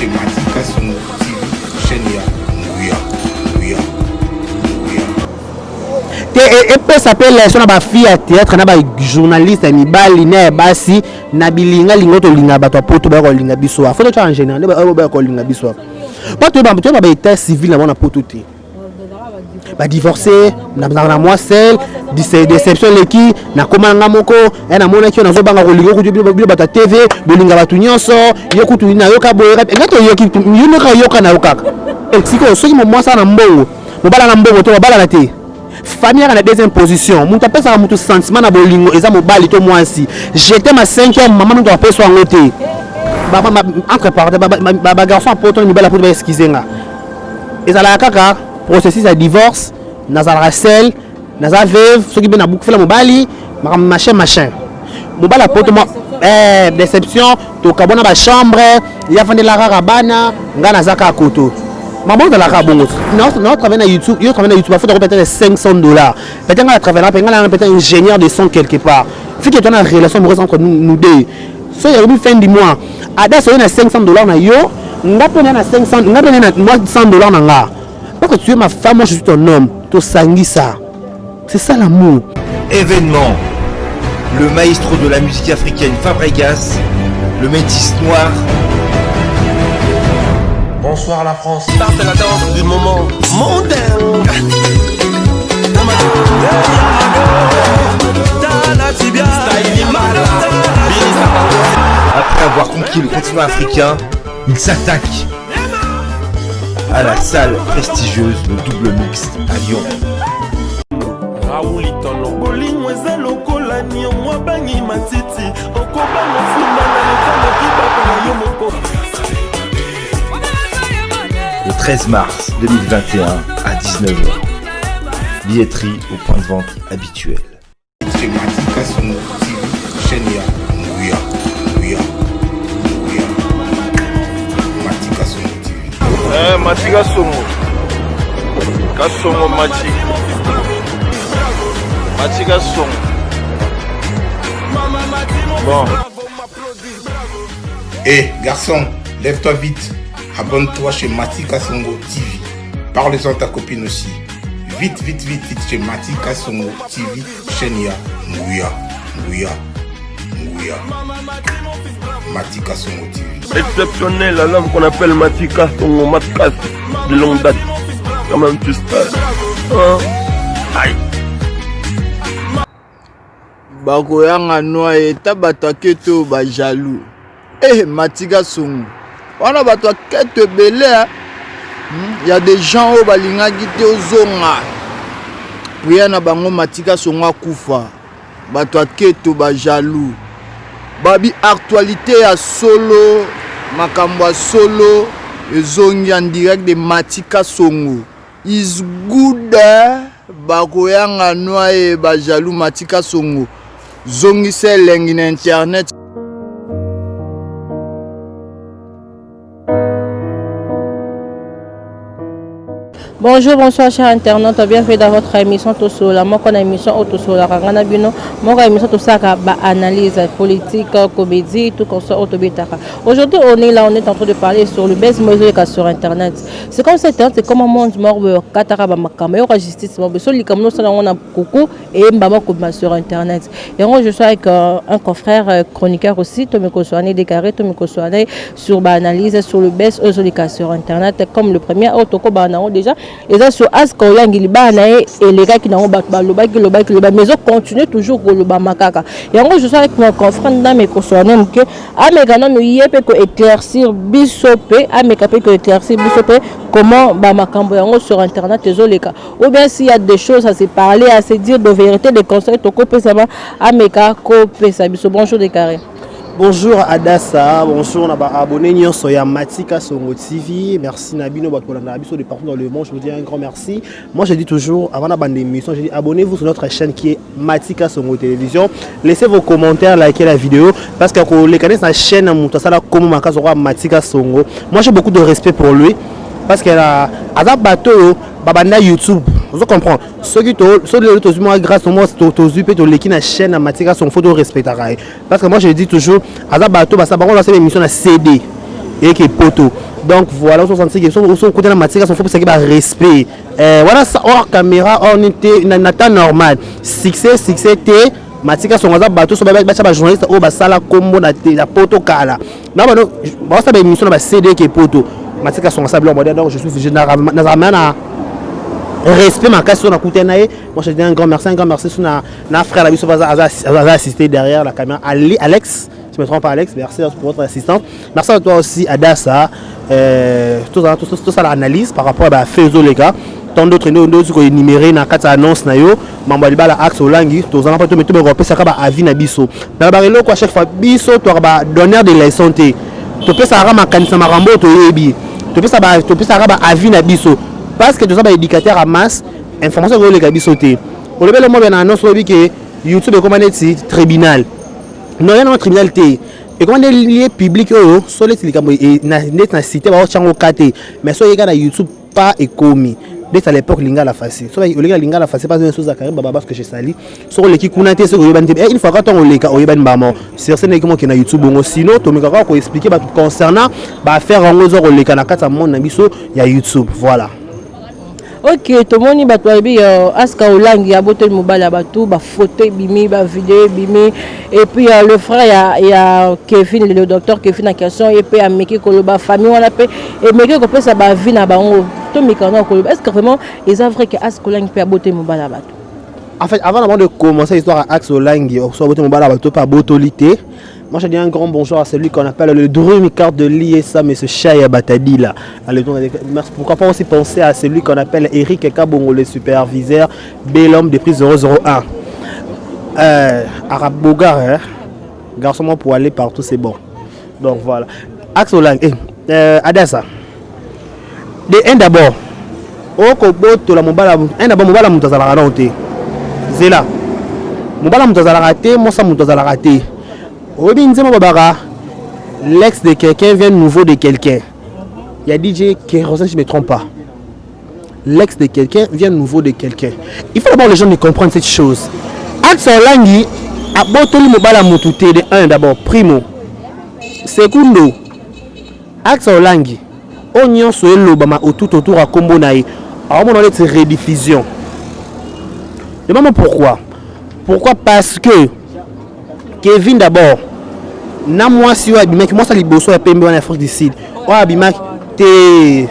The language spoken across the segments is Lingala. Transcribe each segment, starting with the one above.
Chez Mati Kasongo TV, chaîne ya Nguya, Nguya, Nguya. Te epesa mpe leson na bafille ya théâtre na bajournaliste ya mibali na ya basi na bilinga linga tolinga bato ya poto baya kolinga biso awa. Fo totya en général nde baya kolinga biso awa po toyeba toyeba baétat civil na bango na poto te. Badivorce nazalaka na mwa sel déception eleki, nakóma na nga moko e namonaki yo nazobanga kolinga kutu bino bato ya TV bolinga bato nyonso. Yo kutu nayoka boye nga toyoki yo ndoka yoka na yo kaka. Sikoyo soki mwasi na mbongo, mobala na mbongo te, babalana te. Famille yaka na deuxième position. Moto apesaka moto sentiment na bolingo eza mobali to mwasi. Je t'aime à 5 heures, mama moto apesa yango te. Entre parenthèses, bagarçon ya poto, mibali ya poto, baexcuse nga, ezalaka kaka processus ya divorce. Nazalaka seul, naza veuve, soki mpe nabukufela mobali, makambo machin machin. Mobali ya poto déception, tokabona bachambre, ye afandela kaka bana, ngai naza kaka koto. Mama ozalaka bongo na travaille na YouTube, yo travaille na YouTube, afuta peut-être 500 $, peut-être ngai na travaille mpe ngai na peut-être ingénieur de son quelque part. Fiki to na relation amoureuse entre nous, nous deux, so yakobi fin du mois, adas oyo na 500 $ na yo, nga mpe na 500, nga mpe na moi 100 $ na nga, parce que tu es ma femme, moi je suis ton homme, tosangisa, c'est ça l'amour. Événement. Le maestro de la musique africaine Fabregas, le métis noir. Bonsoir la France. Ça c'est la danse du moment mondain. Après avoir conquis le continent africain, il s'attaque à la salle prestigieuse, le Double Mix à Lyon. Bolingo eza lokola niongo abangi matiti okobanga funda na lokomoki bako na yo moko. Le 13 mars 2021 à 19h. Billetterie au point de vente habituel. Chez Mati Kasongo TV, chaîne ya Nguya, Nguya, Nguya. Mati Kasongo TV. Eh, Mati Kasongo. Kasongo Mati. Mati Kasongo. Bon. Eh, garçon, lève-toi vite. Abonne-toi chez Mati Kasongo TV. Parle-en à ta copine aussi. Vite, vite, vite, vite chez Mati Kasongo TV, chaîne ya Nguya, Nguya, Nguya. Mati Kasongo TV. Exceptionnel à l'homme qu'on appelle Mati Kasongo, Matkas de longue date. Quand même, tu sais. Hein? Aïe. Bakoyanga noa eta bato aketo bajaloux eh Matika Songo wana bato aketo ebele. Ya des gens oyo balingaki te ozonga, prière na bango Matika Songo akufa. Bato aketo bajaloux babi actualité ya solo, makambo ya solo ezongi en direct de Matika Songo is good. Bakoyanga noa ye bajaloux. Matika Songo zongisa elengi na internet. Bonjour, bonsoir chers internautes, bienvenue dans votre émission Tosola. Moko na émission oyo tosolaka nga na bino, moko émission tosaka ba analyse politique, comédie, tout comme ça otobetaka. Aujourd'hui, on est là, on est en train de parler sur le buzz mozoleka sur internet. C'est comme ça, c'est comme un monde mort kataka ba makambo yoka justice mo so likambo nosala yango na kuku eyembama kobima sur internet. Yango je suis avec un confrère chroniqueur aussi, Tomiko Soane Décarré, Tomiko Soane sur ba analyse sur le buzz ozoleka sur internet. Comme le premier oyo tokobana nango déjà eza sur Aska Olangi, libala na ye elekaki nango, bato balobaki lobaki loba, mais ezocontinue toujours kolobama kaka. Yango je suis avec mon confrère Ndameko Soane moke, ameka nano ye mpe koéclaircir biso mpe, ameka mpe koéclaircir biso mpe comment bamakambo yango sur internet ezoleka, ou bien s'il y a des choses à se parler, à se dire, de vérité, des conseils tokopesama, ameka kopesa biso. Bonjour Décarré. Bonjour Adassa, bonjour na ba abonné nyonso ya Matika Songo TV. Merci na bino bato bolanda biso de partout dans le monde. Je vous dis un grand merci. Moi je dis toujours avant la bande d'émission, je dis abonnez-vous sur notre chaîne qui est Matika Songo Télévision. Laissez vos commentaires, likez la vidéo parce que les canaux na chaîne mutu asala comme makazo Matika Songo. Moi j'ai beaucoup de respect pour lui parce que la aza bato babanda YouTube. Vous comprenez? Soki to soki lelo tozwi mwa grâce mwa tozwi mpe toleki na chaîne ya Matika Songo, faut torespectaka ye parce que moi je dis toujours aza bato basala bango basala émission na CD. Eke poto. Donc voilà, on sentir que so côté na matika so faut pesaki ba respect. Eh voilà ça hors caméra, hors nité na temps normal. Succès succès te matika songo aza bato so batya bajournaliste oyo basala nkombo na te na poto kala na bano basala baémission na bacd ke poto matika songo asala biloko moderne. Donc je suis nazala na respect makasi oyo nakutani na ye. Moi, je dis un grand merci, un grand merci so na frère na biso aza assisté derrière la caméra, Ali Alex, je me trompe pas, Alex, merci pour votre assistance. Merci à toi aussi, Adassa. Tout ça, tout, tout ça, l'analyse par rapport à ba faits, les gars. Tant d'autres nde nde ko énumérer na kati annonce na yo mambo libala axe olangi tozala mpo to to kopesaka ba avis na biso na ba eloko. À chaque fois biso to ba donneur de leçon te, topesaka makanisa makambo toyebi, topesaka ba avis na biso parce que toza ba éducateur à masse. Information ekoleka biso te. Olobele mo na annonce, oyebi ke YouTube ekoma neti tribunal. Non, ya nango tribunal te, ekoma nde lieu public oyo so neti likambo neti na cité baotyango ka te, mais so oyeka na YouTube pas ekomi neti à l'époque Lingala Facile. So olingi na Lingala Facile, pas so Zakari Baba, parce que je sali soki oleki kuna te, soki oyebani te, une fois kaka ntango oleka oyebani mbamo sur ce ndenge moke na YouTube bongo. Sinon tomeka kaka koexpliquer bato concernant baaffaire yango eza koleka na kati ya monde na biso ya YouTube. Voilà. Ok, tomoni bato bayebi Aska Olangi aboteli mobali ya bato, bafoto ebimi, bavideo ebimi. Et puis le frère ya Kevin, le docteur Kevin na question, ye mpe ameki koloba, famille wana mpe emeki kopesa baavis na bango. Tomeka na koloba, est ce que vraiment eza vrai ke Aska Olangi mpe aboteli mobali ya bato? En fait, avant d'abord de commencer l'histoire à Axe Olangi, soit aboteli mobali ya bato mpe abotoli te, moi, je dis un grand bonjour à celui qu'on appelle le Dream Card de l'ISA, M. Chaya Batadila. Allez, donc, merci. Pourquoi pas aussi penser à celui qu'on appelle Eric Kabongo, le superviseur, bel homme de prise 001. Arabe Bogar, hein? Garçon, moi, pour aller partout, c'est bon. Donc voilà. Axe Olangi, eh, Adassa. De un d'abord, okobotola mobala un d'abord, mobala moto azalaka nano te. Zela, mobala moto azalaka te, mwasa moto azalaka te. Oyebi nzembo babaka "L'ex de quelqu'un vient nouveau de quelqu'un" ya DJ Kerosene, si je me trompe pas. L'ex de quelqu'un vient nouveau de quelqu'un. Il faut d'abord les gens de comprendre cette chose. Axe Olangi abotoli mobala motu te, de un d'abord, primo. Secundo, Axe Olangi oyo nyonso elobama tout autour ya nkombo na ye, aomona neti rediffusion. Demande pourquoi. Pourquoi? Parce que Kevin d'abord na mwasi oyo abimaki, mwasi ya liboso ya pembe wana ya Afrique du Sud oyo abimaki te.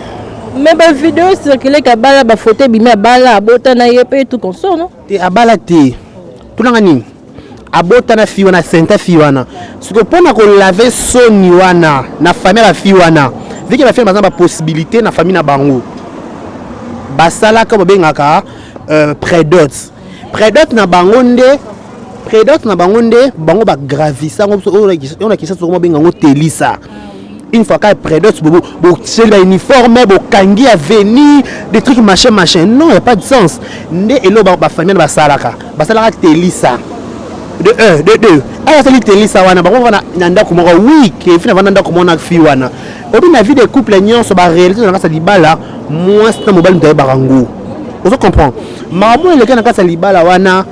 Mais bavideo circule abala, bafoto ebimi, abala, abota na ye mpe tout consort, non? Te, abala te. Tunanga nini, abota na fille wana, senta fille wana. Sikoyo mpona kolaver soni wana na famille ya bafille wana, vu que bafille baza na bapossibilité na famille na bango, basalaka babengaka prédot. Prédot na bango nde, prédot na bango nde bango bagravisa yango. Oyo na Kinshasa tokoma benga yango telisa. Une fois kaka prédot, botieli bauniforme, bokangi avenir, des trucs machin machin, non, y a pas de sens. Nde eloko bafamille na basalaka telisa, de 1, de 2, awa asali telisa wana, bango vana na ndako moko. Oui, Kevin avanda ndako moko na fille wana. Obi na vie de couple nyonso, baréalité na kati ya libala, mwasi na mobali moto ayebaka ngo. Ozo comprendre makambo eleki na kati ya libala wana.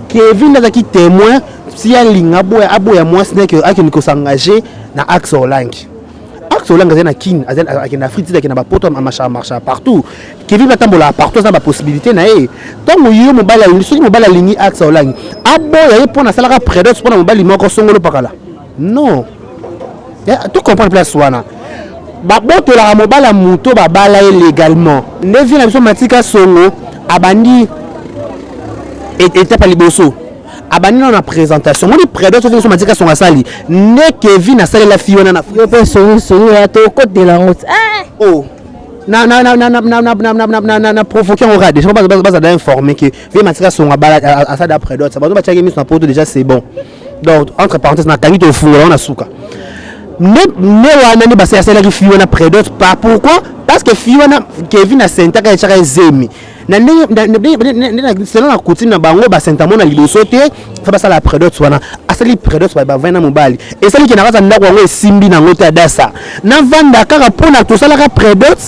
Kevin azalaki témoin. Si alinga aboya, aboya mwasi neke akende kosengage na Axe Olangi. Axe Olangi azali na Kine, akende Afrique ti akende na bapoto, amarcha marcha partout. Kevin batambolaka partout, aza na bapossibilité na ye. Ntango yo mobali alingi, soki mobali alingi Axe Olangi, aboya ye mpona asalaka prédot mpona mobali moko songolo pakala, non, to comprendre place wana. Babotolaka mobali ya moto babala ye légalement. Nde vie na biso Matika Songo abandi étape ya liboso, abandi nano na présentation. Moni prédot soki biso Matika Songo asali nde Kevin asalela fille wana na Yo mpe songisongi ya tokotela yango ti. Oh, na na na na na na na na na na na na provoqué yango kaka déjà. Bazala informé que vie Matika Songo abala, asali prédot, bato batiaki miso na poto déjà, c'est bon. Donc entre parenthèses nakangi, tofungola yango na suka. Nde wana nde basali asalaki fille wana prédot. Pas pourquoi? Parce que fille wana Kevin asentaka, etiaka ezemi na ndenge selon na coutume na bango. Basenta mona liboso te, fa basala prédot wana. Asali prédot, bavai na mobali, esaliki na kati ya ndako yango, esimbi nango te. Adasa navanda kaka mpona tosalaka prédot.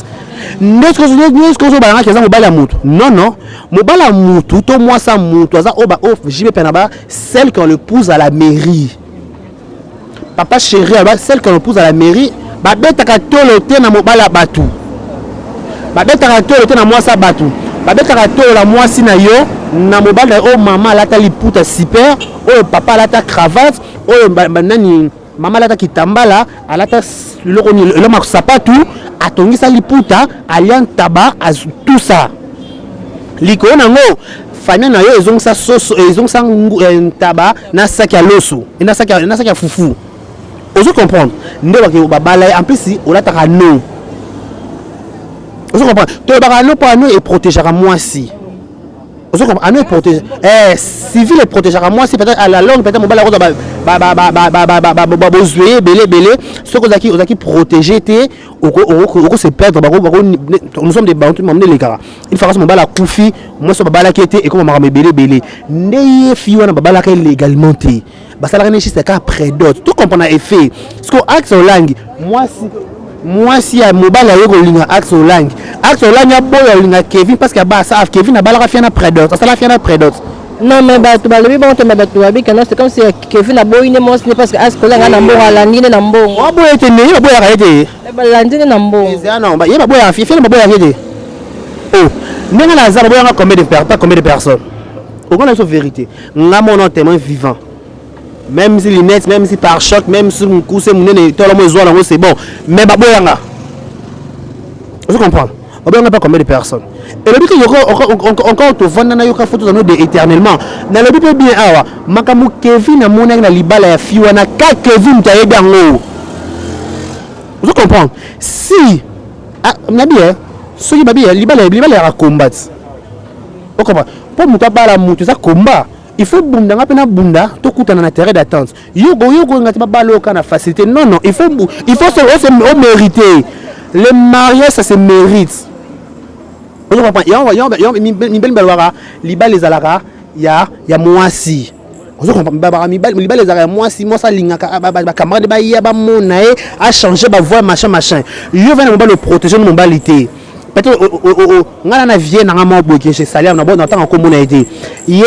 Nde soki ozobalangaki eza mobali ya mutu, non non, mobali ya mutu to mwasi ya mutu aza oyo JB na ba celle qu'on l'épouse à la mairie. Papa chéri aba celle qu'on épouse à la mairie. Babetaka tolo te na mobali ya bato, babetaka tolo te na mwasi ya bato, babetaka tolo na mwasi na yo na mobali na yo. Oyo mama alata liputa super, oyo papa alata cravate, oyo nani, mama alata kitambala, alata eloko nini, eloko sapatu, atongisa liputa, alia ntaba, tout ça. Likolo nango famille na yo ezongisa soso, ezongisa ntaba na saki ya loso, na saki ya fufu. Ozo comprendre nde bake babala ye. En plus olataka no, ozo comprendre, tolobaka no mpo ano eprotégeaka mwasi. Ozo comprendre, ano eprotège, civil eprotégeaka mwasi. Peut-être à la longue, peut-être mobali akozwa bozwi ye ebele ebele. Soki ozalaki protégé te, oko se perdre. Nous sommes des bantu, mamne elekaka une fois mobali akufi, mwasi babalaki ye te, ekoma makambo ebele ebele. Nde ye fille wana babalaka ye légalement te, basalaka ne juste kaka prédot. To comprendre effet parce que Axe Olangi, mwasi ya mobali aye kolinga Axe Olangi, Axe Olangi aboya kolinga Kevin parce que abasa Kevin abalaka fia na prédot, asala fia na prédot. Non, mais bato balobi bongo te, mais bato babi que non, c'est comme si Kevin aboyi nde mwasi ne parce que askolanga na mbongo, alandi nde na mbongo. Aboya ete nde ye baboyaka ye te. Balandi nde na mbongo. Non, ye baboyaka fia na baboyaka ye te. Oh, ndenge naza, baboyaka combien de pas combien de personnes okona biso vérité. Nga mona témoin vivant, même si lunette, même si par choc, même si mokuse monene tolo mo ezwa nango, c'est bon, mais baboyanga. Ozo comprendre, baboyanga pas combien de personnes. Elobi ke yoko encore tovanda na yoka foto zano de éternellement. Nalobi mpe bien awa, makambo Kevin amonaki na libala ya fi wana, ka Kevin moto ayebi yango. Ozo comprendre, si nabi soki babi libala yaka combat, ocomprendre, mpo moto abala moto eza combat. Il faut bunda, nga mpe na bunda, tokutana na terrain d'attente. Yo koyenga te babala oyo na facilité. Non, non, il faut se mériter. Le mariage, ça se mérite. Mibali balobaka libala ezalaka ya mwasi. Libala ezalaka ya mwasi. Mwasi alingaka bacamarade baya bamona ye, achange bavoix, machin machin. Yo vana mobali, oprotege no mobali te. Peut-être ngai na vie nanga moko boye ke salaire na bo na ntango akomona ye te. Ye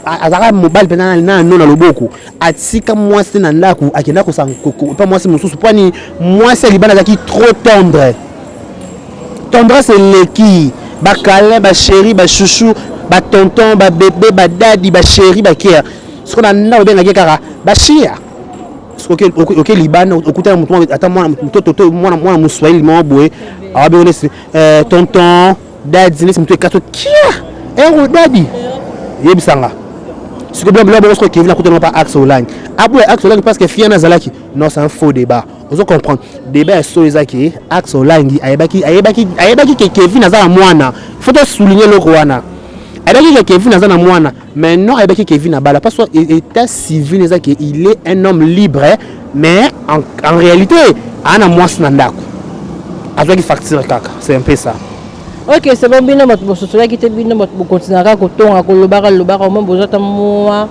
azalaka mobali mpenza na no na loboko, atika mwasi na ndako, akenda mpa mwasi mosusu. Mpo ani mwasi ya libanda azalaki trop tendre, tendresse eleki, bacâlin, bachéri, bachouchou, batonton, babébé, badadi, bachéri, bakea. Soki na ndako obengaki kaka bashia. Soki oke libanda, okutana motu ata mwana mtoto to mwana moswahili moko boye, awabengo nesi tonton, dadi, nesi motu ekaso kia ero dadi yebisanga. Sikoyo bilo bongo, soki Kevin akutana pa Axe Olangi, aboya Axe Olangi parce que fiana azalaki, non, c'est un faux débat. Ozo comprendre, débat ya so eza ke Axe Olangi ayebaki ke Kevin aza na mwana. Faut to souligner eloko wana. Ayebaki ke Kevin aza na mwana, mais non, ayebaki Kevin abala parce que état civil eza ke il est un homme libre, mais en réalité aa na mwasi na ndako, azwaki facture kaka. C'est un peu ça. Ok, c'est bon. Bino bato bososolaki te, bino bato bokontinuaka kotonga, kolobaka lobaka, omoi bozwa ata mwa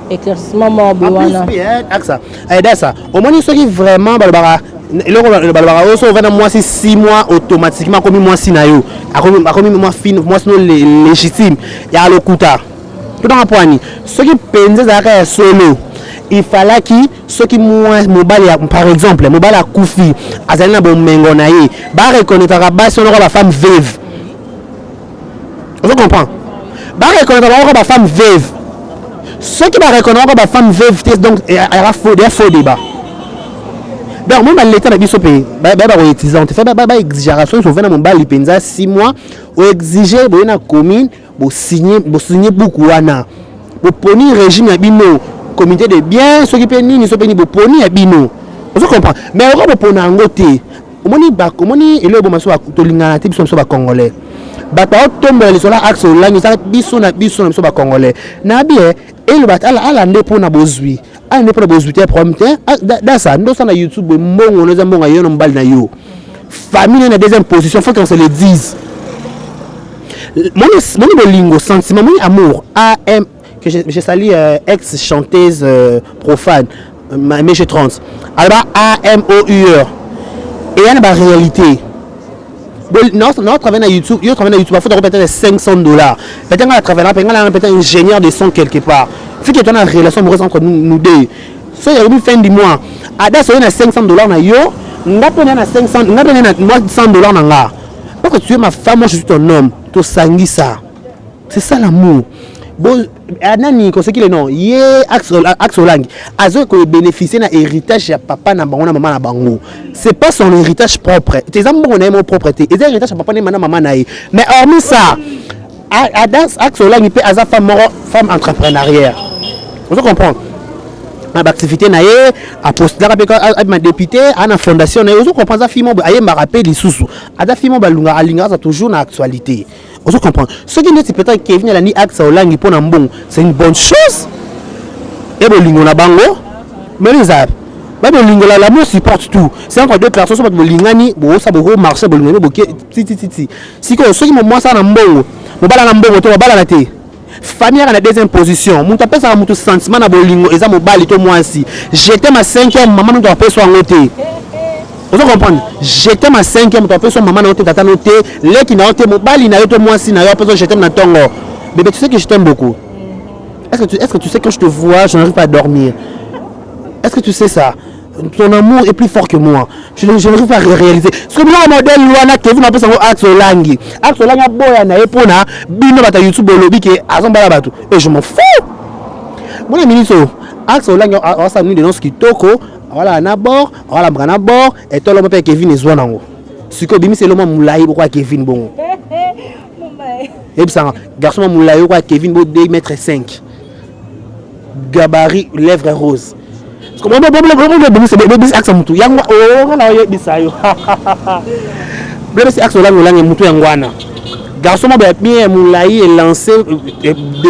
éclaircissement moko boye wana. Aksa dasa, omoni, soki vraiment balobaka eloko balobaka oyo, so ovanda mwasi 6 mois, automatiquement akomi mwasi na yo, akomi mwasi no légitime ya lokuta. Totanga mpo ani soki mpenza ezalaka ya solo, ifalaki soki mobali, par exemple mobali akufi, azali na bomengo na ye, bareconnaîtraka basi wana kwa bafemme veuve. Ozo comprendre, bareconnaître bango kwa bafemme veuve. Soki bareconnaître kwa bafemme veuve te, donc eyaka faux débat. Donc moi, baleta na biso mpe bayeba koutiliser te, baexigeaka soki ovanda mobali mpenza 6 mois, oexige boye na commune, bosigne buku wana, boponi régime ya bino, comité de bien, soki mpe nini, so mpe nini, boponi ya bino. Ozo comprendre, mais oka bopona yango te. Omoni eloko eboma biso, tolingana te biso bacongolais. Bato aotombola lisolo Axe Olangi, ezaka biso na biso na biso bacongolais. Nayebi eloba ala nde mpona bozwi, ala nde mpona bozwi te, problème te. Dasa nde osala na YouTube, mbongo no eza mbongo ya yo na mobali na yo, famille na deuxième position. Faut qu'on se le dise. Moni bolingo, sentiment, moni amour am que je salue ex chanteuse profane MG 30 aloba amour eya na baréalité. Na travaille na YouTube, yo travaille na YouTube, afuta peut-être 500 $, peut-être nga na travaille mpe nga na peut-être ingénieur de son quelque part. Fiki to na relation amoureuse entre nous deux, so yakomi fin du mois, ada soki na 500 $ na yo. Nga mpe na 500, nga mpe na moi 100 $ na nga, parce que tu es ma femme, moi je suis ton homme. Tosangisa, c'est ça l'amour. Bo nani kosekile non, ye Axe Olangi azoki kobénéficier na héritage ya papa na bango na mama na bango. C'est pas son héritage propre te, eza mbongo na ye moko propre te, eza héritage ya papa na mama na ye. Mais hormis ça, Adas Axe Olangi mpe aza femme moko, femme entrepreneurière, ozo comprendre, na baactivité na ye, apostulaka mpe abima député, aa na fondation na ye, ozo comprendre. Aza fille moko ayembaka mpe lisusu, aza fille moko balungaka, alingaka aza toujours na actualité, ozo comprendre. Soki neti peut-être Kevin alandi Axe Olangi mpo na mbongo, c'est une bonne chose e bolingo na bango. Mais eza ba bolingo, l'amour supporte tout. C'est encore deux personnes so bato bolingani, bosa boko marché, bolingani boke titititi. Sikoyo soki mwasi na mbongo, mobala na mbongo to babalana te, famille yaka na deuxième position. Moto apesaka moto sentiment na bolingo eza mobali to mwasi. Je t'aime à 5 heures, mama moto apesa yango te, ozo comprendre. Je t'aime à 5 heures, moto apesa mama na yo te, tata no te, leki na yo te, mobali na yo to mwasi na yo apesa je t'aime na ntongo: bébé, tu sais que je t'aime beaucoup, est-ce que tu sais, quand je te vois, je n'arrive pas à dormir, est-ce que tu sais ça, ton amour est plus fort que moi, je n'arrive pas à réaliser ce que biloko modèle wana. Kevin apesa yango Axe Olangi, Axe Olangi aboya na ye mpona bino bato ya YouTube olobi ke azambala bato, et je m'en fous. Mona minute oyo, Axe Olangi awasala nuit de noce kitoko, awalaka na bord, awalambaka na bord etolo mpe Kevin ezwa nango. Sikoyo obimisa eloko molai bokoya Kevin bongo, yebisanga garçon ma molai okoya Kevin bo 2 mètre 5, gabarit, lèvre rose, bobimisi Axe mutu yango onga na oyebisa yo, bobimisi Axe Olangi, Olangi mutu yango wana, garçon moko ya bien, molai, élancé,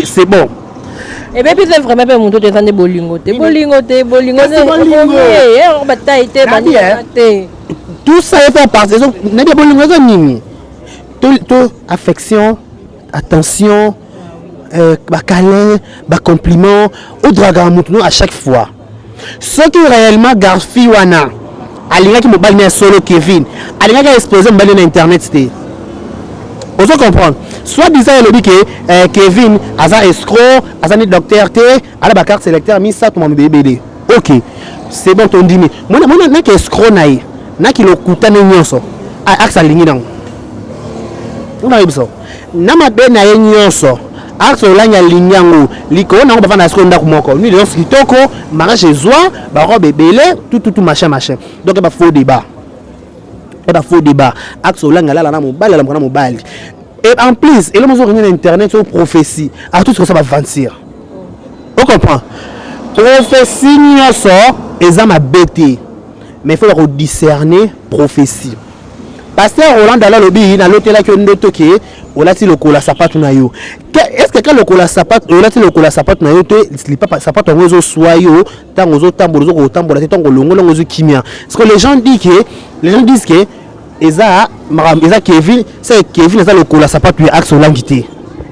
c'est bon. Ebebi te vraiment mpe motu te, eza nde bolingo te, bolingo te, bolingo te, batai te, baninga te. Tout ça fait partie nayebi. Bolingo eza nini? To affection, attention, bacâlin, bacompliment, odragaka motu no à chaque fois. Soki réellement garfi wana alingaki mobali na ya solo, Kevin alingaki aexpose mobali na internet te, ozo comprendre. Soit disant elobi ke Kevin aza escroc, aza ni docteur te, ala bacarte sélecteur misato mwa mibele. Ok, c'est bon, tondimi. Mona naki escroc na ye, naki lokuta ne nyonso, Axe alingi nango. Nga biso na mabe na ye nyonso, Axe Olangi alingi yango. Likolo nango bavanda sikoyo ndako moko, nuit de noce kitoko, mariage ezwa barobe ebele, tututu, machin machin. Donc bafaux débat e bafaux débat. Axe Olangi alala na mobali, alamuka na mobali. Et en plus eloko mozo na internet oyo, prophétie atuti kosa baventure, ocomprend. Prophétie nyonso eza mabe te, mais il faut bakodiscerner prophétie. Pasteur Roland ala alobi: nalotelaki yo ndoto ke olati lokola sapatu na yo. Est ce que ka lokola sapatu, olati lokola sapatu na yo te, lipapa sapatu yango ezoswa yo ntango ozotambola, ozokotambola te, ntango olongoli yango ozokimia? Parce que les gens disent que eza makambo eza Kevin, c'est Kevin eza lokola sapatu ya Axe Olangi te.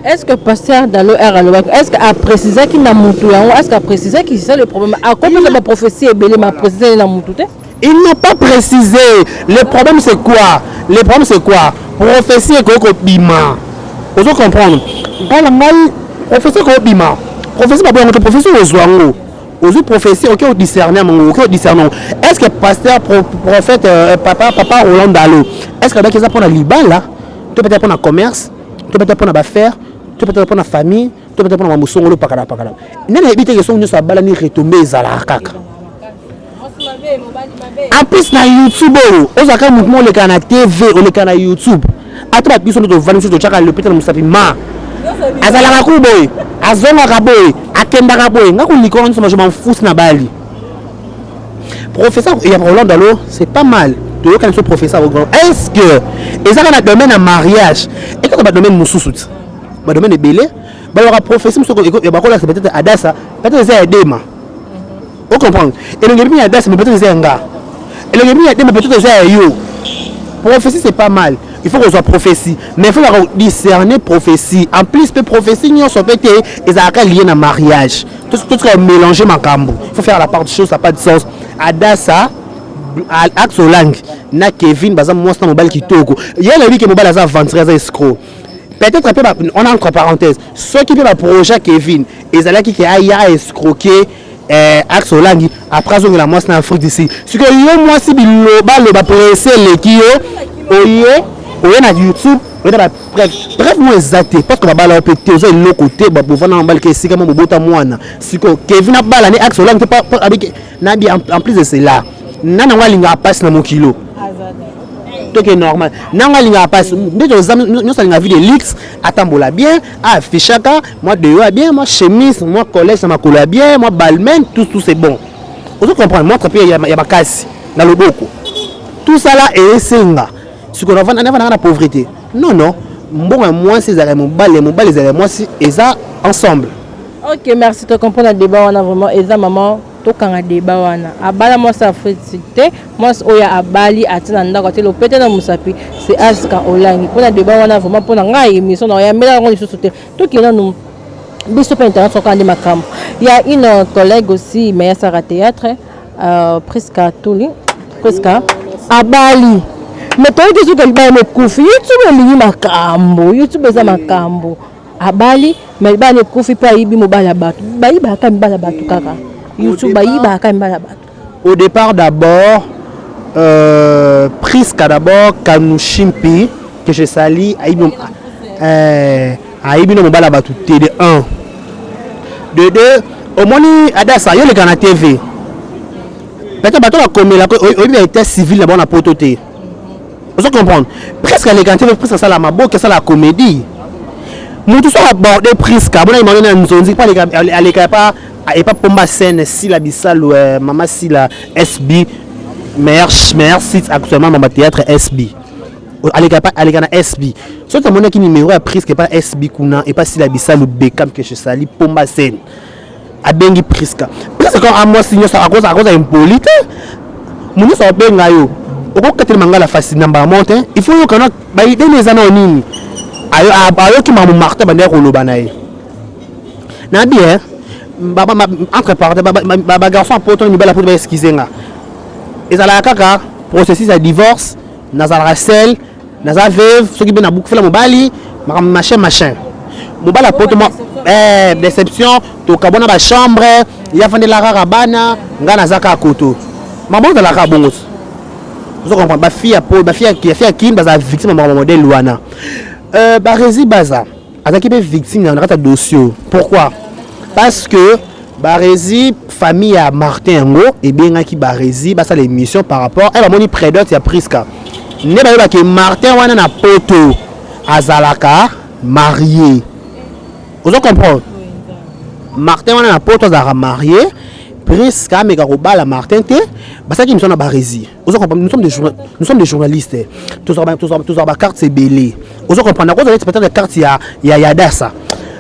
Est ce que pasteur Dalo r alobaki, est ce que aprécisaki na mutu yango? Est ce que aprécisaki? C'est ça le problème. Akopesa baprophétie ebele, ma précise na mutu te. Il n'a pas précisé. Le problème, c'est quoi? Le problème, c'est quoi? Prophétie ekoki kobima, ozo comprendre. Ngai na ngai, prophétie ekoki kobima, prophétie baboyango te. Prophétie ozwa yango, ozwi prophétie, oke odiscerne yango, oke odiscerne yango. Est ce que pasteur prophète papa Roland Dalo, est ce que abaki eza mpona libala to peut-être mpona commerce to peut-être mpona baaffaire to peut-être mpona famille to peut-être mpona mamosongolo pakala pakala? Nani ayebi te ke songo nyonso abalani, retombe ezalaka kaka. En plus na YouTube oyo ozalaka motu mo oleka na TV, oleka na YouTube, ata bato biso nde tovandi, biso totyaka lepete na mosapi ma azalaka ku boye, azongaka boye, akendaka boye. Nga kolika wana nyonso, je m'en fous na bali. Professeur ya Roland Dalo, c'est pas mal. Toyokani so professeur, est ce que ezaka na domaine ya mariage? Ekaka badomaine mosusu ti badomaine ebele balobaka prophétie mosusu bakolakisa peut-être Adasa, peut-être eza ya Dema, ocomprendre. Elongi ebimi ya Adasa, mais peut-être eza ya nga. Elongi ebimi ya Dema, peut-être eza ya yo. Prophétie, c'est pas mal, il faut kozwa prophétie, mais il faut kaka discerner prophétie. En plus mpe prophétie nyonso mpe te ezalaka lié na mariage. Totika mélanger makambo, il faut faire la part de chose, ça pas de sens. Adasa, Axe Olangi na Kevin baza mwasi na mobali kitoko. Ye nayebi ke mobali aza aventurier, aza escroc. Peut-être mpe on a entre parenthèses, soki mpe baprojet Kevin ezalaki ke aya escroquer. eh, axe olangi après azongela mwasi na Afrique du Sud. Sikoyo yo mwasi bilobaloba presse eleki yo, oye oye na YouTube, oye na ba preuve. Preuve mo eza te parce que babala yo mpe te, oza eloko te, bovanda na mobali ke esika mo bobota mwana. Sikoyo Kevin abala ne axe olangi te, abiki nabi. En plus de cela, nani yango alingaka mpasi na mokilo toke normal? Nango alingaka mpasi nde toza nyonso, alingaka vie de luxe, atambola bien, aaffichaka mwa deyo ya bien, mwa chemise, mwa collège na makolo ya bien, mwa Balmain, tout tout, c'est bon. Ozo comprendre? Montre mpe ya makasi na loboko, tout ça là esenga. Sikoyo navandaka na pauvreté? Non, non. Mbongo ya mwasi ezalaka ya mobali, ya mobali ezalaka ya mwasi, eza ensemble. Ok, merci. To comprendre débat wana vraiment. Eza maman, tokanga débat wana. Abala mwasi Afrique te, mwasi oyo abali atie na ndako, atie lopete na mosapi, c'est Aska Olangi. Mpona débat wana vraiment, mpona ngai, émission na oyambela yango lisusu te. Tokende nanu biso mpe internet, soka nde makambo ya une collègue aussi, mais asaka théâtre, Priska Tuli. Priska abali, mais toyoki soki libala ekufi. YouTube elingi makambo, YouTube eza makambo. Abali, mais libala ekufi mpo ayibi mobali ya bato. Bayibaka mibali ya bato kaka YouTube, bayibaka mibali ya bato. Au départ d'abord, Priska d'abord, Kanushimpi, que je salue, ayibi no mobali ya bato te, de 1. De 2, omoni Adasa, yo leka na TV, peut-être bato bakomelaka, oyebi ba état civil na bango na poto te. Ozo comprendre? Presque aleka na TV, presque asala maboki, asala comédie. Motu soki aborde Priska, abonaki mango na nzonzi mpo aleka epa Pomba Scène, Sila Bisalu, mama Sila SB, meilleur site actuellement, mama théâtre SB. Aleka pa, aleka na SB. Soki amonaki numéro ya Priska epa SB kuna, epa Sila Bisalu, Bekam que je salue, Pomba Scène, abengi Priska. Priska quand amwasi nyonso akoza impoli te. Mo nyonso abenga yo, okokatela mangala fasi na mbala moko te. Il faut yokana baidene eza nao nini. Ayoki makambo Martin bandeki koloba na ye na bien. Entre parenthèse, bagarçon poto, mibali ya poto, baexcuse nga, ezalaka kaka processus ya divorce. Nazalaka seul, naza veuve, soki mpe nabukufela mobali, makambo machin machin, mobali ya poto, déception, tokabwana bachambre, ye afandela kaka bana, ngai naza kaka koto. Makambo ezalaka bongo. Ozo comprendre? Bafille ya po, bafille ya Kini bazala victime ya makambo modèle wana. Baresi baza azalaki mpe victime na kati ya dossier. Pourquoi? Parce que Baresi, famille ya Martin yango ebengaki Baresi basala émission par rapport e bamoni prédot ya Priska nde bayebaki Martin wana na poto azalaka marié. Ozo comprendre? Martin wana na poto azalaka marié, Priska ameka kobala Martin te. Basalaki émission na Baresi. Ozo comprendre? Nous sommes des journalistes, tozala bacarte ebele. Ozo comprendre? Nakozala neti peut-être carte ya Dasa,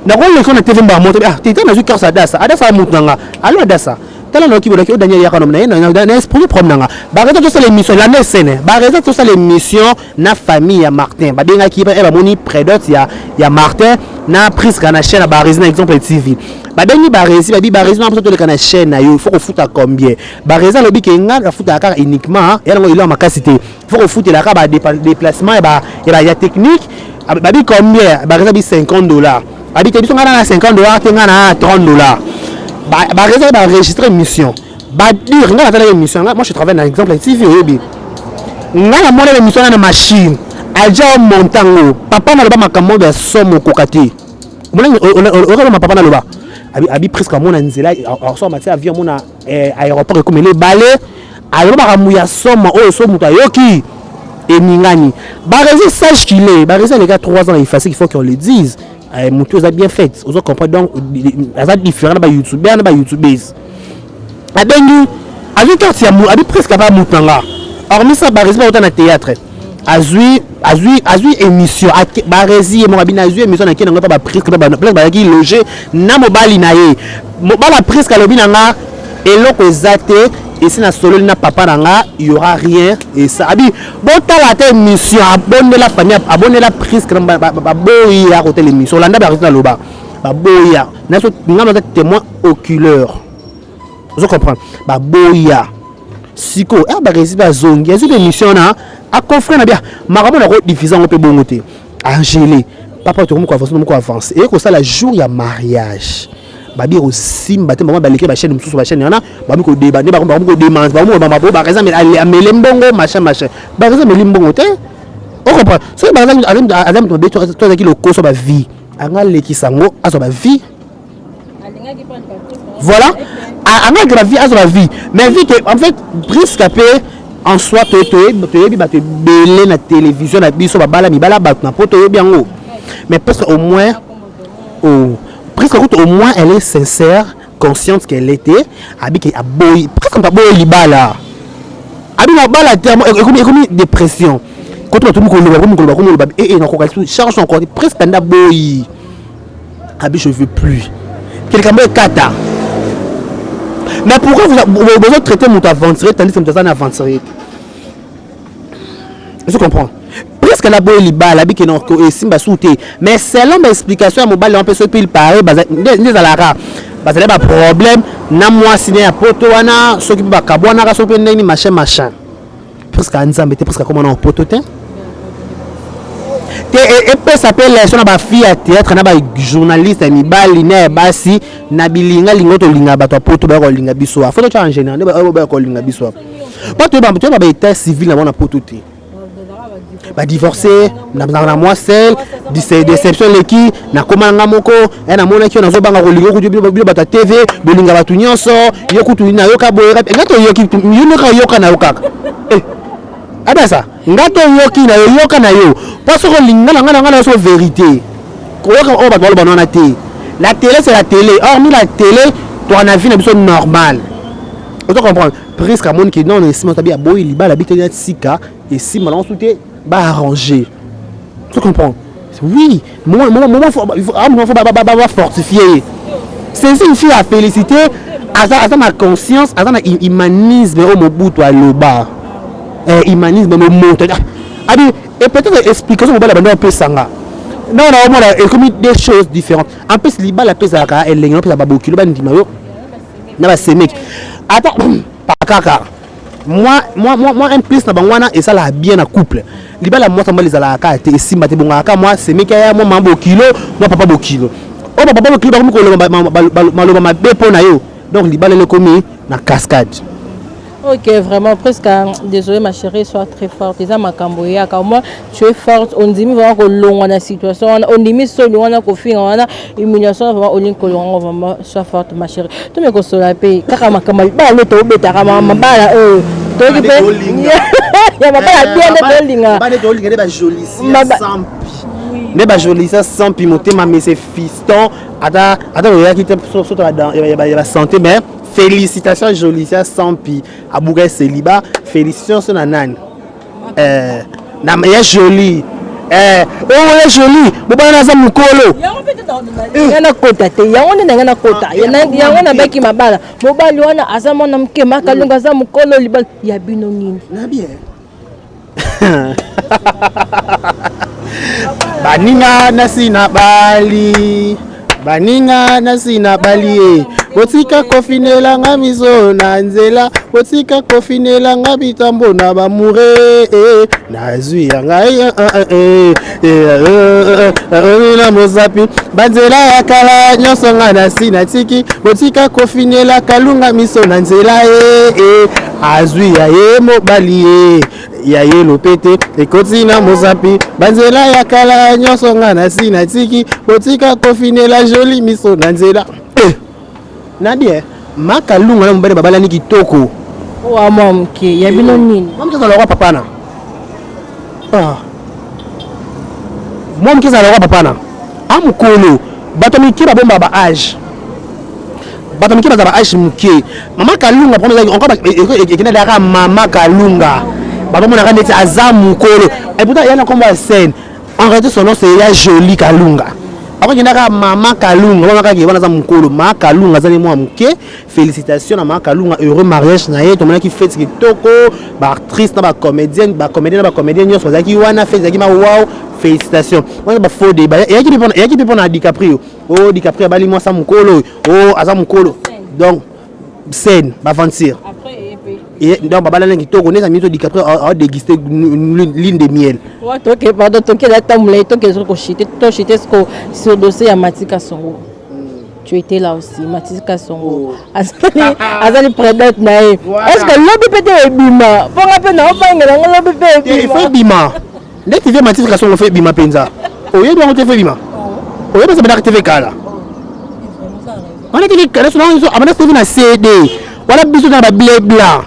nakoleka na TV mbala moto. Ah te, nazwi carte ya Dasa. Adasa ya mutu na nga. Alo Adasa, tala, nayoki bolaki o Daniel yaka na ye na exposé problème na nga. Bareza tosala émission landa esene. Bareza tosala émission na famille ya Martin. Babengaki e bamoni prédot ya Martin na Priska na chaîne ya Baresi, na Exemple TV. Babengi Baresi, babi: "Baresi na mposa toleka na chaîne na yo, il faut kofuta combien?" Baresi alobi ke nga nafutaka kaka uniquement ya nango eloko makasi te, faut kofutela kaka badéplacement ya technique. Babi: "Combien?" Baresi abi 50 dollars. Babi: "Te, biso nga na 50 dollars te, nga na 30 dollars." Baresi baenregistre émission, badire nga natalaki émission. Moi, je travaille na Exemple TV, oyebi nga. Namona émission na machine aja omonta yango. Papa naloba makambo ya somo okoka te. Okoloma, papa naloba abi presque amona nzela, asoma ti avion, amona aéroport ekomela ebale. Aloba makambo ya somo oyo so moto ayoki eningani. Baresi, sage qu'il est, Baresi aleka 3 ans na ifasi, il faut qu'on le dise. Motu eza bien fait, ozo comprendre? Donc aza différent na bayoutubeur na bayoutubese. Abengi, azwi carte ya abi presque ava motu na nga. Hormis ça, Baresi bauta na théâtre, azwi émission. Baresi ye moko abini, azwi émission, nake nango mpa bapresque place bazalaki loge na mobali na ye. Mobali ya Presque alobi na nga eloko eza te, esi nasololi na papa na nga, y aura rien. Esa abi botala ata émission. Abondela famille, abondela Presque, baboya kotala émission. Olanda Baresi naloba, baboya naso nga naza témoin oculaire. Ozo comprendre? Baboya. Sikoyo ere Baresi bazongi, azwi émission wana, aconfrère na bia makambo na kodiffuser yango mpe bongo te. Angele papa, tokomi koavance, tokomi koavance, eye kosala jour ya mariage. Babi ekosimba te, bango baleki bachaîne mosusu, bachaîne wana bakomi kodeba nde bakomi kodemanse, bakomi kobamba po Barezi amele mbongo, machin machin. Barezi ameli mbongo te, ocomprendre? Soki Barezi aza moto mabe to azalaki lokoso bavie, anga alekisa yango, azwa bavie. Voilà, anga alekisa bavie, azwa bavie, mais vu que en fait Prisca mpe en soi, toyebi bato ebele na télévision na biso babala mibala bato na po toyebi yango, mais presque au moins, oh, presque kutu au moins elle est sincère, consciente qu'elle était abiki aboyi presque moto aboyi libala, abi mabala te, ekomi dépression koto bato koloba, komi koloba, komi koloba ee nakoka lisusu charge encore presque nde aboyi, abi je veux plus que likambo ekata. Mais pourquoi vous traitez moto aventurier tandis que moto aza na aventurier te? Je comprends, presque na boye libala, abiki na esimba su te, mais selon baexplication ya mobali wana mpe, soki mpe il paraît nde ezalaka bazali baproblème na mwasi ne ya poto wana, soki mpe bakabwanaka, soki mpe ndenge machin machin, presque nzambe te, presque akoma na poto te te. Epesa mpe leçon na bafille ya théâtre na bajournaliste ya mibali na ya basi na bilingalinga oyo tolinga bato ya poto baya kolinga biso awa. Faut totya en général nde oyo baya kolinga biso awa, po toyeba baétat civil na bango na poto te, badivorce na mwa sel déception eleki, nakóma na nga moko. Namonaki yo, nazobanga kolinga kutu bino bato ya TV bolinga bato nyonso, yo kutu nayoka boye, nga toyoki yo nde kaka yoka na yo kaka adasa, nga toyoki na yo, yoka na yo, mpo soki olinga na nga na nga na yo so vérité koyoka oyo bato baloba wana te. La télé, c'est la télé. Hormis la télé, toka na vie na biso normale, ozo comprendre? Presque amoni ke non, esima tabi aboyi libala, bi te sika esimba nango su te, baarranger, tu comprends? Oui, moment faut faut bafortifier. C'est une fille à féliciter, aza na conscience, aza na humanisme oyo Mobutu aloba, humanisme momoto abi. Et peut-être explication mobali abandi apesanga non, naomona ekomi deux choses différentes. En plus libala mpe ezalaka elengi, opesa babokilo bandima yo na basemeki ata pakaka moi un plus na bango wana esalaka bien na couple. Libala mwasi mobali ezalaka kaka te, esimba te, bongaka kaka mwa semeki aya, mwa mama bokilo, mwa papa bokilo, oyo bapapa bokilo bakomi koloba maloba mabe mpo na yo, donc libala elekomi na cascade. Ok, vraiment, presque, désolé ma chérie, sois très forte. Eza makambo yaka. Au moins, tu es forte. Ondimi vraiment kolongwa na situation wana. Ondimi soni wana, kofinga wana, humiliation vraiment olingi kolongwa vraiment. Sois forte ma chérie. To me kosola pe kaka makambo bala nde tobetaka mabala oyo. Toyoki pe ya mabala bien nde tolinga. Bana tolinga nde bajolisia nde bajolisia sampi motema mese fiston ata ata oyaki te soto ya basanté, mais félicitations Jolisia Sampi abuka célibat, félicitations na nani, na ya joli, oyo ya joli bobana naza mokolo. Nga nakota te, yango nde nanga nakota yango, nabaki mabala mobali wana aza mwana moke, Makalunga aza mokolo, libala ya bino nini? Na bien baninga nasi na bali, baninga nasi na bali ye, botika kofinelanga miso na nzela, botika kofinelanga bitambo na bamure e, nazwi ya ngai na mosapi banzela ya kala nyonso nga nasi natiki, botika kofinela Kalunga miso na nzela ye, azwi ya ye mobali ye ya ye lopete ekoti na mosapi, banzela ya kala nyonso nga nasi natiki, botika kofinela Joli miso na nzela eh. Nabi Makalunga na mobali babalani kitoko. Oyo mwa moke ya bino nini? Mwa moke ezala lokwa papa na, ah. Mwa moke ezala lokwa papa na a mokolo. Bato mike babomba ba âge, bato mike baza ba âge moke. Mama Kalunga ekende kaka mama Kalunga, bazomonaka neti aza mokolo et pourtant ya na nkombo ya scène. En réalité son nom c'est ya Joli Kalunga. Akokenda kaka mama Kalunga wana kaka wana aza mokolo, ma Kalunga azali mwa moke. Félicitation na ma Kalunga, heureux mariage na ye. Tomonaki fête kitoko, baactrice na bacomédienne, bacomédien na bacomédien nyonso bazalaki wana, fête ezalaki ma wow. Félicitation wana. Bafaux débat eyaki mpe mpona DiCaprio. O DiCaprio abali mwasa mokolo, o aza mokolo, donc scène baventure, donc babalani kitoko nde minso DiCaprio aodéguste lune de miel. Toke, pardon, toke na tambola, toke soki koshite, toshite siko sur dossier ya Matika Songo. Tu étais là aussi, Mathis Kasongo. Oh. Azali, azali prédate na ye. Est-ce que lobi pe te ebima? Po nga pe na obangela ngo lobi pe ebima. Il faut ebima. Nde TV Mathis Kasongo fait ebima penza. Oyebi yango te fait ebima. Oh. Oyebi ça bana TV kala. Wana TV kala so na abana TV na CD. Wana biso na ba blé blanc.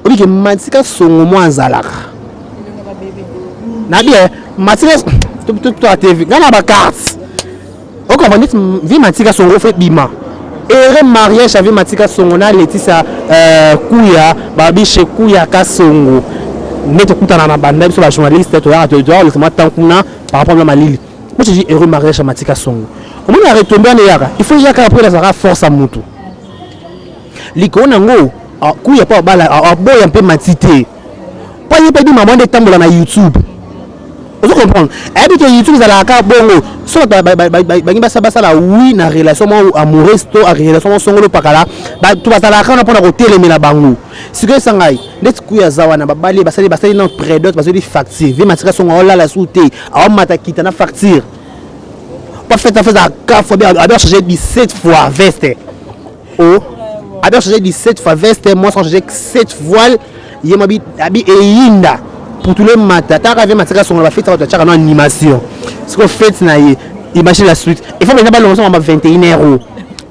Oyebi ke Mathis Kasongo mwa azalaka. Na bien Mathis to to to TV. Nga na ba carte. Okomba neti vie Matika Songo fait bima. Heureux mariage avec Matika Songo na Laetitia euh, Kuya, babi chez Kuya Kasongo. Nde tokutana na banda biso ba journaliste toyaka toyaka kolekisa mwa temps kuna par rapport na malili. Moi je dis heureux mariage ya Matika Songo. Omoni ya retombe wana eyaka, il faut eyaka après ezalaka force ya mutu. Likolo nango ah, Kuya mpo abala aboya mpe Mati te. Mpo ye mpe bima mwa nde etambola na YouTube. Ozo comprendre? Ayebi ke YouTube ezalaka kaka bongo. Soki bato bangi basala oui na relation moko amoureuse to relation moko songolo pakala, bato bazalaka wana mpona kotelemela bango. Sikoyo esa ngai ndeti kuya aza wana babali basali basali na prédot bazoli facture vie matika songo aolala su te aomata kita na facture pas fait fait à quatre fois bien changer 17 fois veste. Oh, abi changer 17 fois veste, moi changer 7 voiles, ye mabi abi eyinda putule mata taka ve matika songo ba fête bato tiaka na animation. Siko fête na ye, imagine la suite. Il faut maintenant balongo songo ba 21 euros.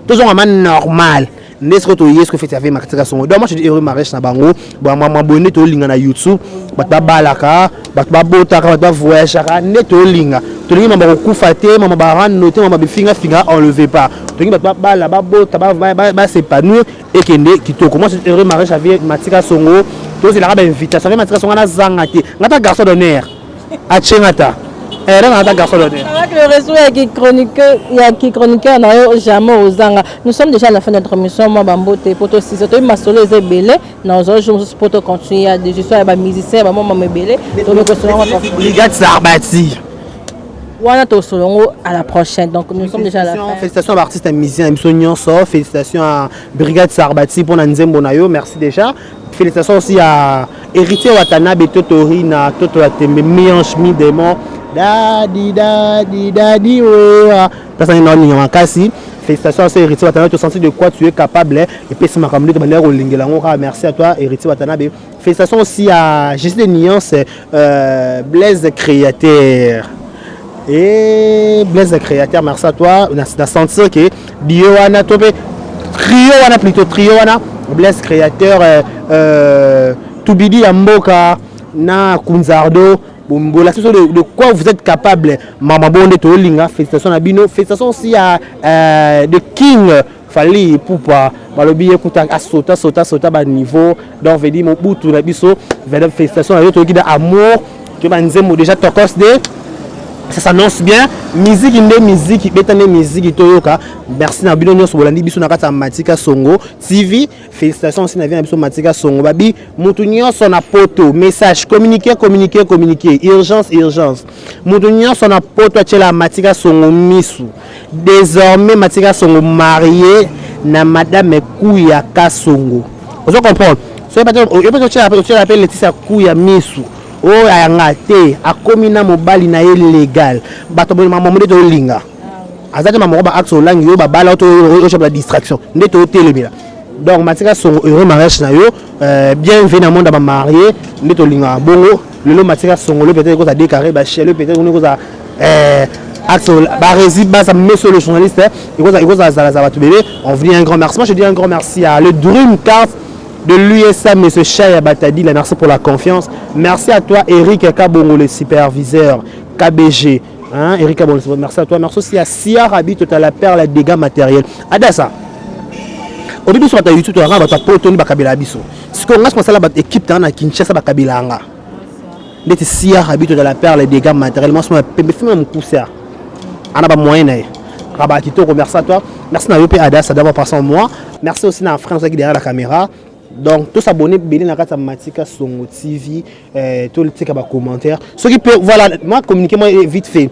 Tozonga ma normal. nde sikoyo toye sikoyo feti ave matika songo donc moi je dis heureux mariage na bango bamama boye nde tolinga na youtube bato babalaka bato babotaka bato bavoyageaka nde tolinga tolingi mama kokufa te mama barando te mama bifingafinga on le veut pas tolingi bato babala babota bas'épanouir ekende kitoko. Moi c'est heureux mariage avec Matika Songo, tozelaka bainvitation avec Matika Songo nazanga te ngata garçon d'honneur atiengata eh, garçon d'honneur. Avec le réseau ya ki chroniqueur na yo jamais ozanga. Nous sommes déjà à la fin de notre émission. Moi bambote poto sisa toyebi masolo eza ebele na ozwa jour mosusu poto continue ya des histoires ya bamusicien bamama ebele brigade Sarbati wana tosolongo à la prochaine. Donc nous sommes déjà à la fin. Félicitations à l'artiste et musicien biso nyonso, félicitations à Brigade Sarbati pour na nzembo na yo, merci déjà. Félicitations aussi à Héritier Watanabe, Totorina, Toto Atembe, mi-ange, mi-démon, Dadi, Dadi, Dadi, wewa. Pesa na olinga makasi. Félicitations à ce Héritier Watanabe, tu sens de quoi tu es capable. Et puis, c'est ma camarade, merci à toi, Héritier Watanabe. Félicitations aussi à Jésus de Nuance, Blaise Créateur. Et Blaise Créateur, merci à toi. On a senti que Dio wana topé trio wana plutôt trio wana Blaise Créateur Toubidi Yamboka na Kunzardo Bombola de, de quoi vous êtes capable Mama Bonde Tolinga, félicitations à Bino, félicitations aussi à The King Fally Ipupa balobi ye kuta asota sota sota ba niveau donc veut dire Mobutu na biso veut félicitations na yo toyoki da amour to ba nzembo déjà tokos de ça s'annonce bien musique nde musique beta nde musique toyoka. Merci na bino nyonso bolandi biso na kati ya Matika Songo TV. Félicitations aussi na vie na biso Matika Songo babi mutu nyonso na poto message communiquer communiquer communiquer urgence urgence mutu nyonso na poto atiela Matika Songo misu. Désormais Matika Songo marié na madame Kuya Kasongo. Ozo comprendre? So yo pe otiela pe Laetitia Kuya misu. Oyo ayanga te akomi na mobali na ye légal. Bato boye mama nde tolinga. Aza te mama ba acte olangi yo babala to oyo la distraction nde totelemela. Donc Matika Songo heureux mariage na yo, bienvenue na monde ba marié nde tolinga bongo. Lelo Matika Songo le peut-être koza décarré ba chele peut-être koza Axel Barési Baza, monsieur le journaliste, et cause ça bébé. On vous dit un grand merci. Moi je dis un grand merci à le Dream Card de l'USA, monsieur Chaya Batadi, là, merci pour la confiance. Merci à toi Eric Kabongo, le superviseur KBG. Hein, Eric Kabongo, merci à toi. Merci aussi à Sia Rabi, total la perle dégâts matériels. Adassa. Au début sur YouTube, tu as un poto ni bakabela biso. Ce qu'on a ça la équipe na Kinshasa bakabela nga. Ndeti Sia Rabi, total la perle dégâts matériels. Moi, je pembe fima mkusa. Ana ba moyen na ye. Rabat Kitoko, merci à toi. Merci na yo pe Adassa d'avoir passé en moi. Merci aussi na France qui derrière la caméra. Donc tous abonnés belé na kati ya Matika Songo TV, tout le tika ba commentaire. Ceux qui peut voilà, moi communiquer moi vite fait.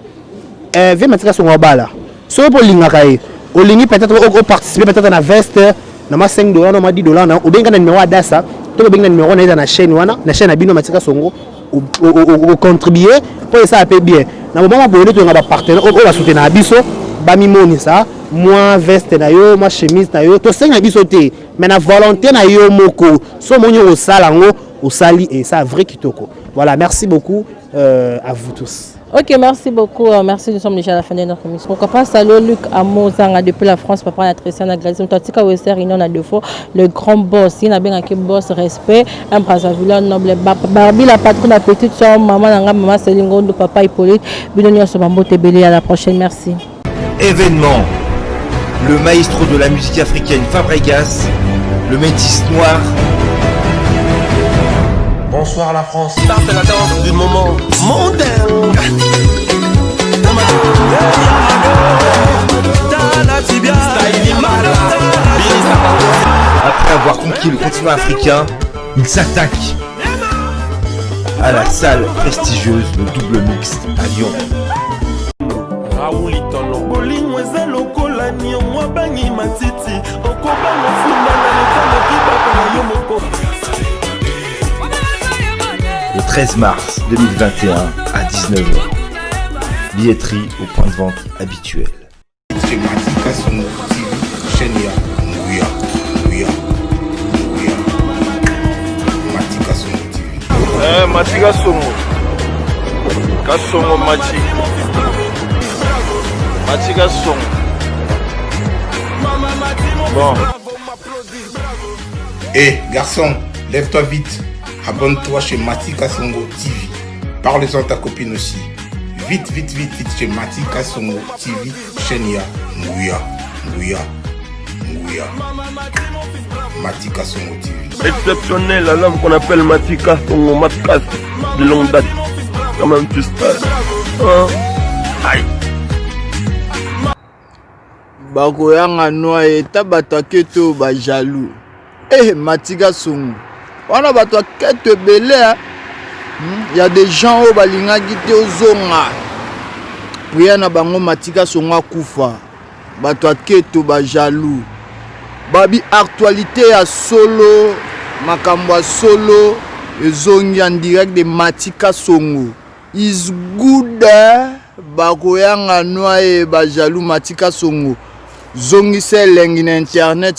Ve Matika Songo bala. Ceux pour linga kaye. Olingi peut-être au participer peut-être na veste na ma 5 dollars na ma 10 dollars na obenga na numéro Adassa, to obenga na numéro na na chaîne wana, na chaîne na bino Matika Songo au contribuer pour ça peut bien. Na moment boye to nga ba partenaire o ba soutenir biso ba mimoni ça. mwa veste na yo, mwa chemise na yo. Tosenga biso te, mais na volonté na yo moko, so omoni okosala yango, osali, et ça vrai kitoko. Voilà, merci beaucoup à vous tous. Ok, merci beaucoup. Merci, nous sommes déjà à la fin de notre émission. Pourquoi pas saluer Luc Amozanga depuis la France, papa na Christian Gladys, Mtatika Wester, il en a deux fois, le grand boss, il a bien un boss, respect, un Brazzaville noble, Barbie la patronne, la petite soeur, maman nanga, maman Céline Gondo, papa Hippolyte, bino nyonso bambote ebele, à la prochaine, merci. Événement. Le maestro de la musique africaine Fabregas, le métis noir. Bonsoir la France. Ça c'est la danse du moment mondain. Après avoir conquis le continent africain, il s'attaque à la salle prestigieuse le Double Mix à Lyon. Bolingo eza lokola niongo abangi matiti, okobanga funda na leta mokibaka na yo moko. Le 13 mars 2021 à 19h. Billetterie au point de vente habituel. Chez Matika Songo TV, chaîne ya Nguya, Nguya, Nguya. Matika Songo TV. Eh, Matika Songo. Kasongo Machi. Matika Songo. Bon. Eh, garçon, lève-toi vite. Abonne-toi chez Matika Songo TV. Parle-en à ta copine aussi. Vite, vite, vite, vite chez Matika Songo TV, chaîne ya Nguya, Nguya, Nguya. Matika Songo TV. Exceptionnel, l'homme qu'on appelle Matika Songo Matkas de longue date. Quand même, tu sais. Hein? Aïe. Bakoyanga noa eta bato aketo ba jaloux. Eh, Matika Songo, wana bato aketo ebele, hein? Ya des gens oyo balingaki te ozonga, prière na bango Matika Songo akufa. Bato aketo ba jaloux, babi actualité ya solo, makambo ya solo ezongi en direct de Matika Songo is good, eh? Bakoyanga noa ye ba jaloux. Matika Songo zongisa elengi na internet.